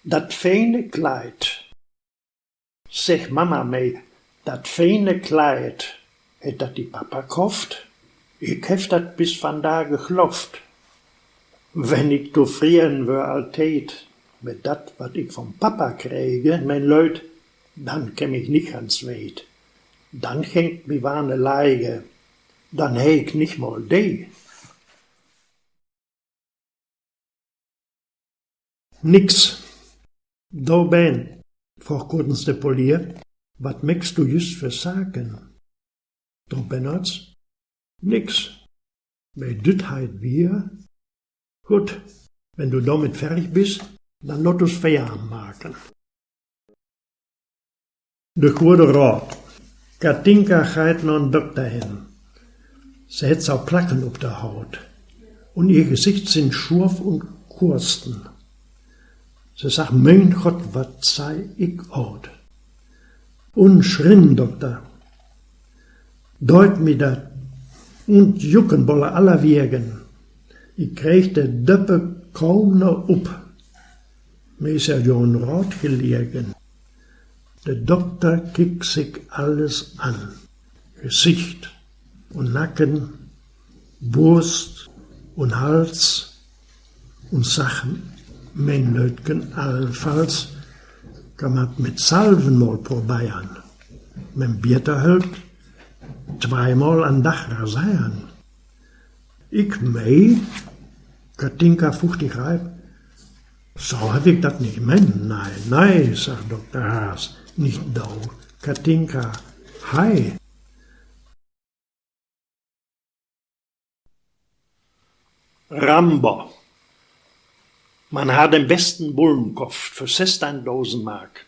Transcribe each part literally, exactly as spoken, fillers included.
Dat fene Kleid. Segg Mama, May, dat fene Kleid, hett dat di Papa kofft? Ik heff dat bis vandage glofft. Wenn ik tofreen wör alltied mit dat, wat ik von Papa krege, mien Lüüd, dann keem ik nich ans Weed. Dann ging 't mi wahne leige, dann hee ik nich mal de. Nix. Do, Ben, fraagt kurtens de Polier, wat meckst du jüst för Saken? Drop Bennards: Nix. Bi düt heit Wier: Goot, wenn du dormit ferrig büst, dann laat us Feierabend maken. De Gode Raat. Katinka geiht na'n Dokter hen. Se hett so Placken op de Haut, un ehr Gesicht sünd scharf un korsten. Se seggt: Mien Gott, wat seh ik oot! Un schrieen: Dokter, deit mi dat! Un Juckenbolle allerwegen. Ik krieg de Döppe kaum noch op. Mi is ja jo'n Raat gelegen. De Dokter kiekt sik alles an: Gesicht un Nacken, Burst un Hals, un sagg: Mien Lüüdken, allenfalls kann man 't mit Salven mal proberen. Mien Bieter hölpt: tweemal an Dag raseren. Ik: Mei? Katinka fuchtig reip: So heff ik dat nich meent. Nei, nei, sagg Dokter Haas, nich do, Katinka, hei. Rambo. Man harr den besten Bullen kofft för sössteihn Dosen Mark.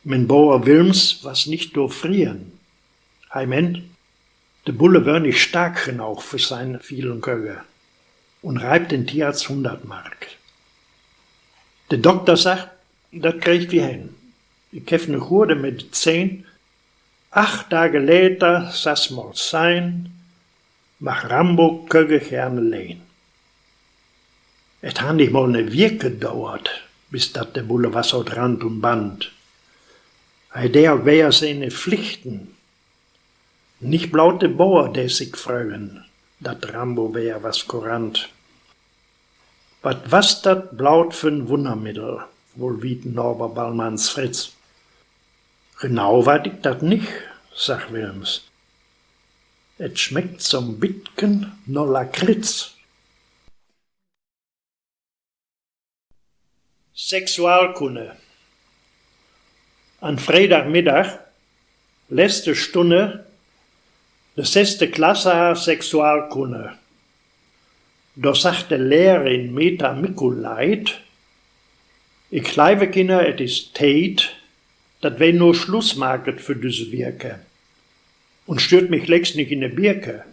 Men Boer Wilms was nich tofreen. He meent, de Bulle wör nich stark genoog för siene vielen Kögge, un reip den Tierarzt hunnert Mark. De Dokter sagg: Dat kriegt wi hen. Ik heff 'ne gode Medizin. Acht Dage later sast mal sehn, mag Rambo Kögge gerne lehn. Et harr nich mal 'ne Wieke dauert, bis dat de Bulle was ut Rand un Band. He dee ok weer siene Pflichten. Nich bloot de Boer dee sik frögen, dat Rambo weer was kurant. Wat was dat Blaut för 'n Wunnermiddel, woll wiet Naber Ballmanns Fritz. Genau weit ik dat nich, sagg Wilms. Et smeckt so'n bitken na Lakritz. Sexualkunne. An Freedagmiddag, letzte Stunne, de seste Klasse harr Sexualkunne. Do sagg de Lehrerin Meta Mikuleit: Ik gleive, Kinner, et is Teet, dat wi nu Sluss maket för düsse Wieke. Un stüert mi glieks nich in de Bieke.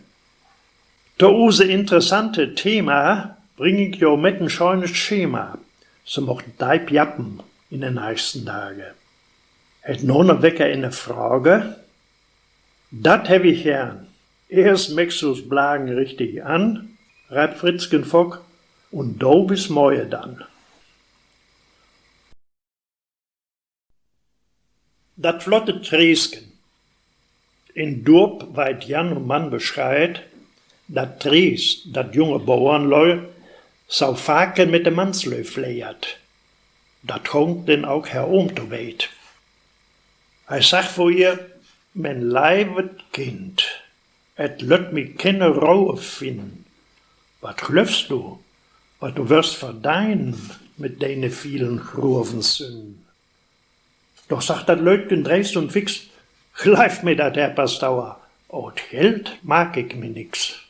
To use interessante Thema bring ik jo met en schönes Schema. Se mocht deip jappen in de nächsten Dage. Hett Nonnewecker ene Frage? Dat heff ik geern. Eerst meckst du us Blagen richtig an, reip Fritzken fock, un do bis moie dann. Dat flotte Treesken. In Durp weit Jan un man Bescheid, dat Trees, dat junge Boernleu, sau faken mit de Mannsleu fleert. Dat gong denn ok Herr Ohm to weet. He sagg vör ehr: Men leivet Kind, et lött mi kene Rohe finnen. Wat glöövst du, wat du wörst verdeinen mit dene vielen groven Sünnen? Do sagg dat Lüttken dreist un fix: Gleiv mi dat, Herr Pastor, ut Geld maak ik mi nix.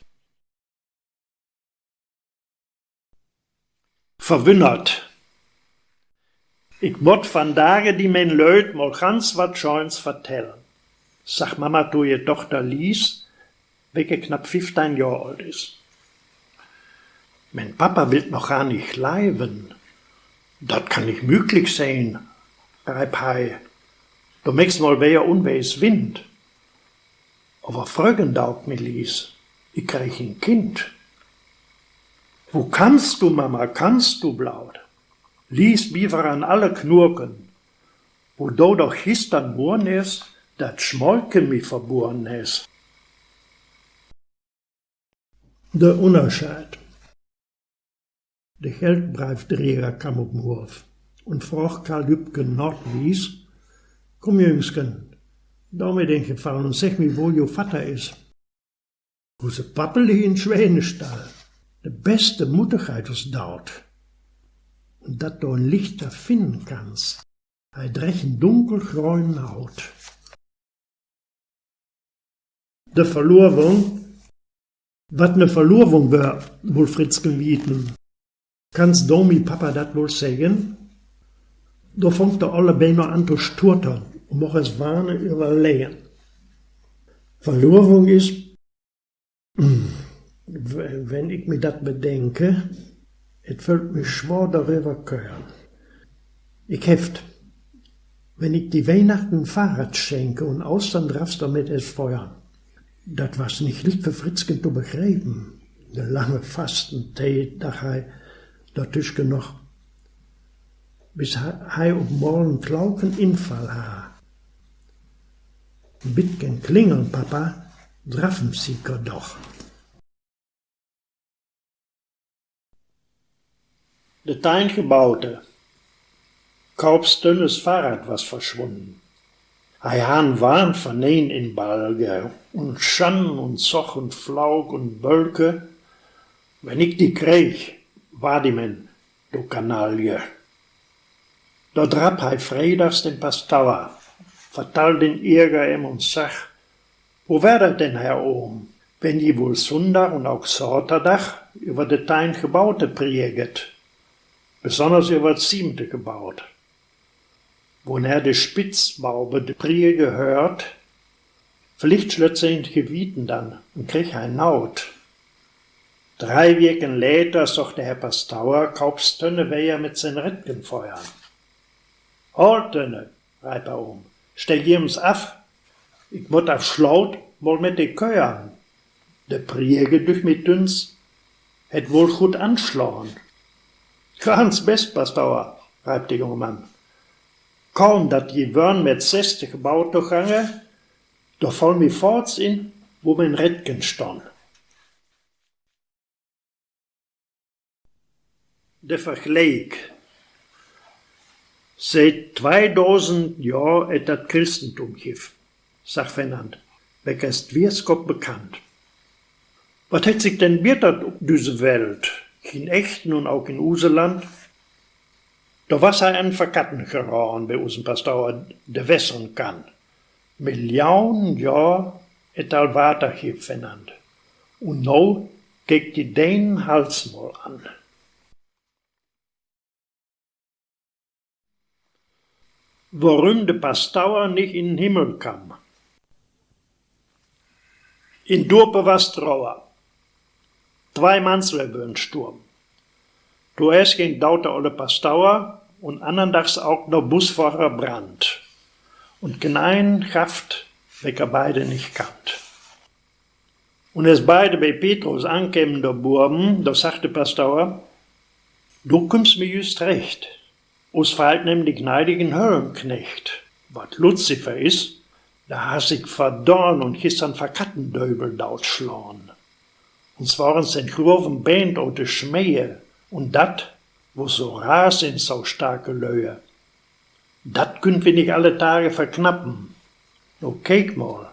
Verwünnert. Ik mutt vandage di, mien Lüüd, mal ganz wat Schöns vertellen, sagg Mama to ehr Dochter Lies, wecke knapp fiefteihn Johr oolt is. Mien Papa will 't noch gar nich gleiven. Dat kann nich möglich sien, reip he. Du meekst mal weer unwies Wind. Aver frögen do ik mi, Lies, ik kreeg en Kind. Wo kannst du, Mama, kannst du bloot? Lies biever an alle Knurken, wo do doch gistern Murrn is, dat Schmolke mi verburen is. De Unnerscheid. De Geldbreivdrieger kamm op'n Hoff un fraag Karl Lübken nahtwies: Kumm, Jüngsken, do mi den Gefallen un segg mi, wo jo Vatter is. Use Pappel ligg in Schwenestall. De beste Mutter geiht us daut. Un dat do en lichter finnen kanns. Hei dregg en dunkelgreunen Haut. De Verluerwung. Wat ne Verluerwung wör, wull Fritzken wieten. Kanns do mi Papa dat woll seggen? Do fong de Olle bena an to stuttern un moch es wahne överleggen. Verluerwung is, wenn ik mi dat bedenke, et föllt mi swoor, doröver kören. Ik heff, wenn ik di Weihnachten Fahrrad schenke un Austern draffst dormit es feuern. Dat was nich licht för Fritzken to begriepen. De lange Fastentiet, dach hei dortüsken noch, bis hei op mal en klauken Infall harr. En bitken klingeln, Papa, draffen sieker doch. De tein Gebote. Kaups Tönnes Fahrrad was verschwunnen. Hei harr en Wahn verneen in Balge un schann un soch un flaug un bölke: Wenn ik di kreeg, warr di men, du Kanaille! Do drapp hei freedags den Pastor, vertall den Irger em un sagg: Wo wör dat denn, Herr Ohm, wenn ji wull Sunndag un auk Saterdag över de tein Gebote prieget, besonners över dat sievte Gebot? Woner de Spitzbaube de Priege höört, villicht slött se en Gewieten dann un krigg hei Naut. Dree Weken later soch de Herr Pastor Kaups Tönne weer mit sien Rittken föhren. Holt, Tönne, reip he um, stell jims af, ik mutt af Slaut mal mit de kören. De Priege, dücht mi, tünns hett woll goot anslahn. Ganz best, Pastor, reip de junge Mann. Kaum dat ji wörn met sestig Gebote togange, do foll mi foorts in, wo mien Rittken stunn. De Vergleek. Siet tweidusend Johr et dat Christentum gifft, sagg Fernand, wecker es Dwierskopp bekannt. Wat hett sik denn bietert op düse Welt, in Echten un auk in use Land? Dor was hei an Verkatten gerahn bi usen Pastor, de wessern kann. Milliaunen Johr et al Water gifft, Fernand. Un no keek di den Hals mal an. Worüm de Pastor nich in'n Himmel kamm. In Durpe was Troer. Twei Mannslöö wörn sturven. Toeerst geng daut de olle Pastor un annerndags auk de Busfohrer Brandt. Un knein gafft, wecker beide nich kannt. Un es beide bi Petrus ankemen dor boven, do sagg de Pastor: Du kümmst mi jüst recht. Us fehlt nämlich neidig en Höllenknecht, wat Luzifer is. De harr sik verdaan un gistern Verkatten Döbel dautslahn. Un swarens en groven Been ut de Smee, un dat, wo so rar sünd so starke Löe. Dat künnt wi nich alle Tage verknappen. No keek mal,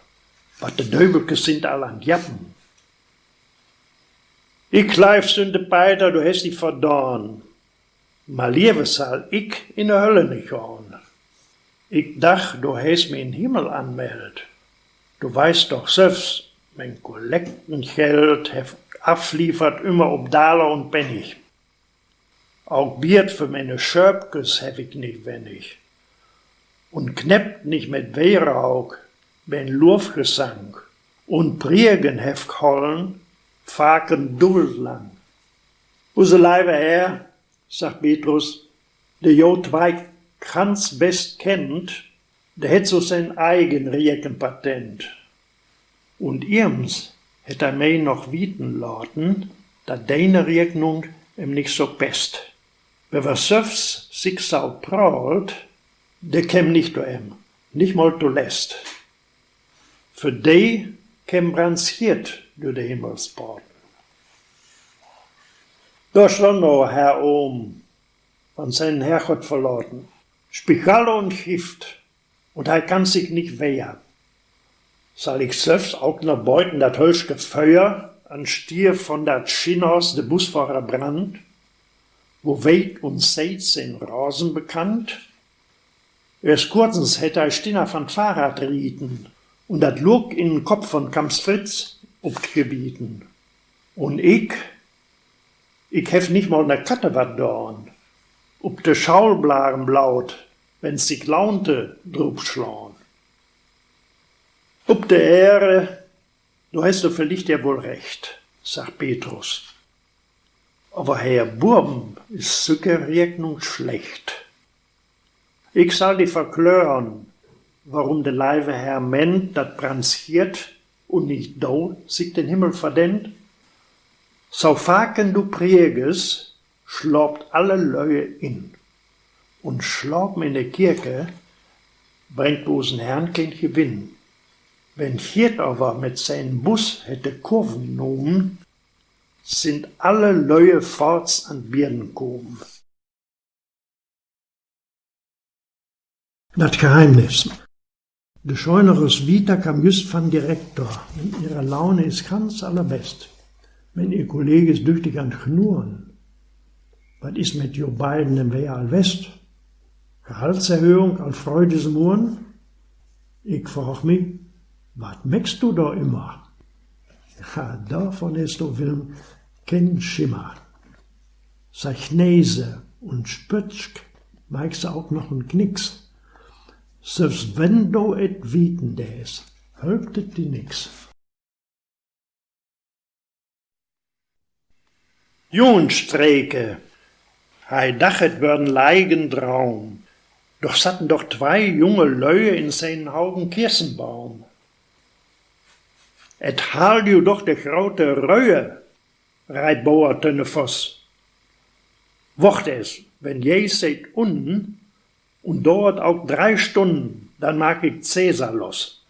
wat de Döbelkes sünd al an jappen. Ik gleiv, Sünde Peiter, du hest di verdaan. Man liever sall ik in de Hölle nich gahn. Ik dach, du hest mi in'n Himmel anmeldt. Du weist doch sölvst, mien Kollektengeld heff ik aflievert ümmer op Daler un Pennig. Auk Biet för miene Schööpkes heff ik nich wennig. Un kneppt nich mit Wehrauk, mien Luffgesank, un Priegen heff ik hollen, faken dubbelt lang. Use leive Herr, sagg Petrus, de jo twei ganz best kennt, de hett so sien eigen Riekenpatent. Un ims hett he mi noch wieten laten, dat diene Rieknung em nich so pesst. Wer was sölvst sik sau prahlt, de keem nich dör em, nich mal to Lest. För de keem Brands Giert dör de Himmelspoorten. Dor stunn no Herr Ohm, von senen Herrgott verlaten, spiegalle un gift, un he kann sik nich wehren. Sall ik sülvst ok na buten dat höllsche Föer, an Stier von dat Schinnhaus de Busfohrer Brand, wo weet un seet sien Rasen bekannt? Eerst kurtens hett he Stinner van Fahrrad rieten un dat Luck in'n Kopp von Kamps Fritz opgebeten. Un ik, ik heff nich mal ne Katte wat daan, op de Schaulblaren blaut, wenn sik launte, drup slaan. Op de Ehre, do hest du villicht ja woll recht, sagg Petrus. Aver Herr Buben is sücke Reknung slecht. Ik sall di verklören, worüm de leive Herr meent, dat Brands Giert un nich do sik den Himmel verdeent. So faken du prieges, slaapt alle Löe in. Un Slapen in de Kirke brengt usen Herrn keen Gewinn. Wenn Giert aver mit senen Bus hett de Kurven nohmen, sind alle Löe foorts an Bieden komen. Dat Geheimnis. De schöne Roswitha kaam jüst van Direktor, un ehre Laune is ganz allerbest. Mien Kolleeg is düchtig an't Knurren. Wat is mit jo beiden denn weer al west? Gehaltserhöhung al fröh düssen Murren? Ik fraag mi, wat meckst du dor ümmer? Ja, dorvon hest du, Wilm, keen Schimmer. Sei Chnese un Spötsk, maakst du ok noch en Knicks. Sülvst wenn du et wieten deist, hölpt et di nix. Jugendstreke. He dach, et wöör en leigen Draum. Doch satten doch twei junge Löe in senen hogen Kirsenbaum. Et haalt ju doch de grote Röhe, reip Boer Tönne Voss. Wocht es, wenn jei seht unnen, un doort ok drei Stunnen, dann maak ik Cäsar los.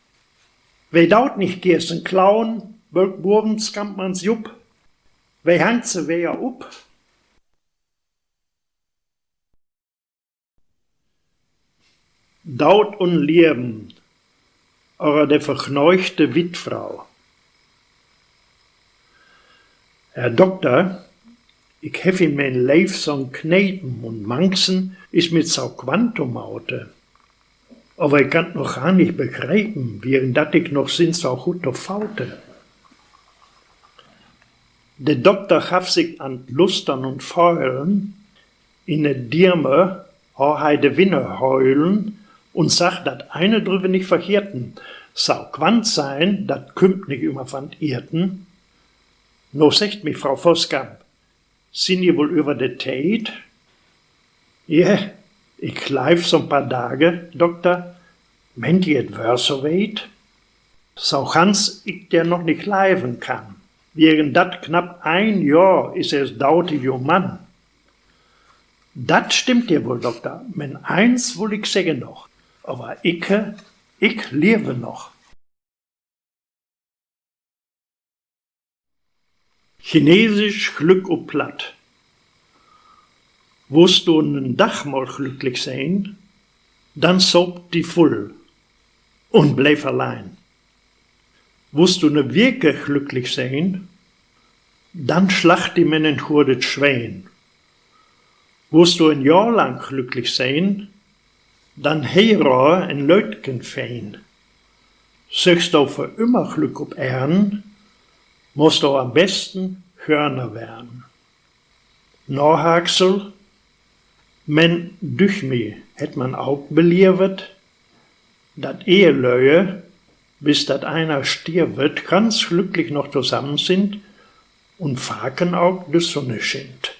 Wer daut nich, Kirsen klauen, bölkt Burbens Kampmanns Jupp. Wer hangt se weer up? Daut un Liewen, oder de verkneuchte Wittfrau. Herr Dokter, ik heff in mien Leev so'n Knepen un manken is mit so Quantum aute. Aver ik kann 't noch gar nich begrepen, wieren dat ik noch sin so gut to faute. De Dokter gaff sik an't Lustern un Feulen, in de Dieme harr hei de Winne heulen un sagg: Dat eine dröff wi nich vergeten, so Quant sein, dat kümmt nich ümmer van't Ierten. No seggt mi Frau Voskamp: Sin ji woll över de Teet? Je, ik gleiv, so'n paar Dage, Dokter. Meent ji, et wöör so weet? So ganz ik dat noch nich gleiven kann, wieren dat knapp een Johr is ehr daute jo Mann. Dat stimmt ja woll, Dokter, men eens wull ik seggen noch, aver ik, ik lieve noch. Chinesisch Glück op Platt. Wust du en Dag mal glücklich sehn, dann soop di vull un bleev allein. Wust du ne Wieke glücklich sehn, dann slacht di men en godet Schween. Wust du en Johr lang glücklich sehn, dann heiraad en Lötken feen. Söchst du för ümmer Glück op Erden, musst du an'n besten Görner wern. Nahaaksel: Men dücht mi, hett man ok beliewet, dat Ehelöe, bis dat eina stierwet, ganz glücklich noch tosamen sind un faken ok de Sunne schient.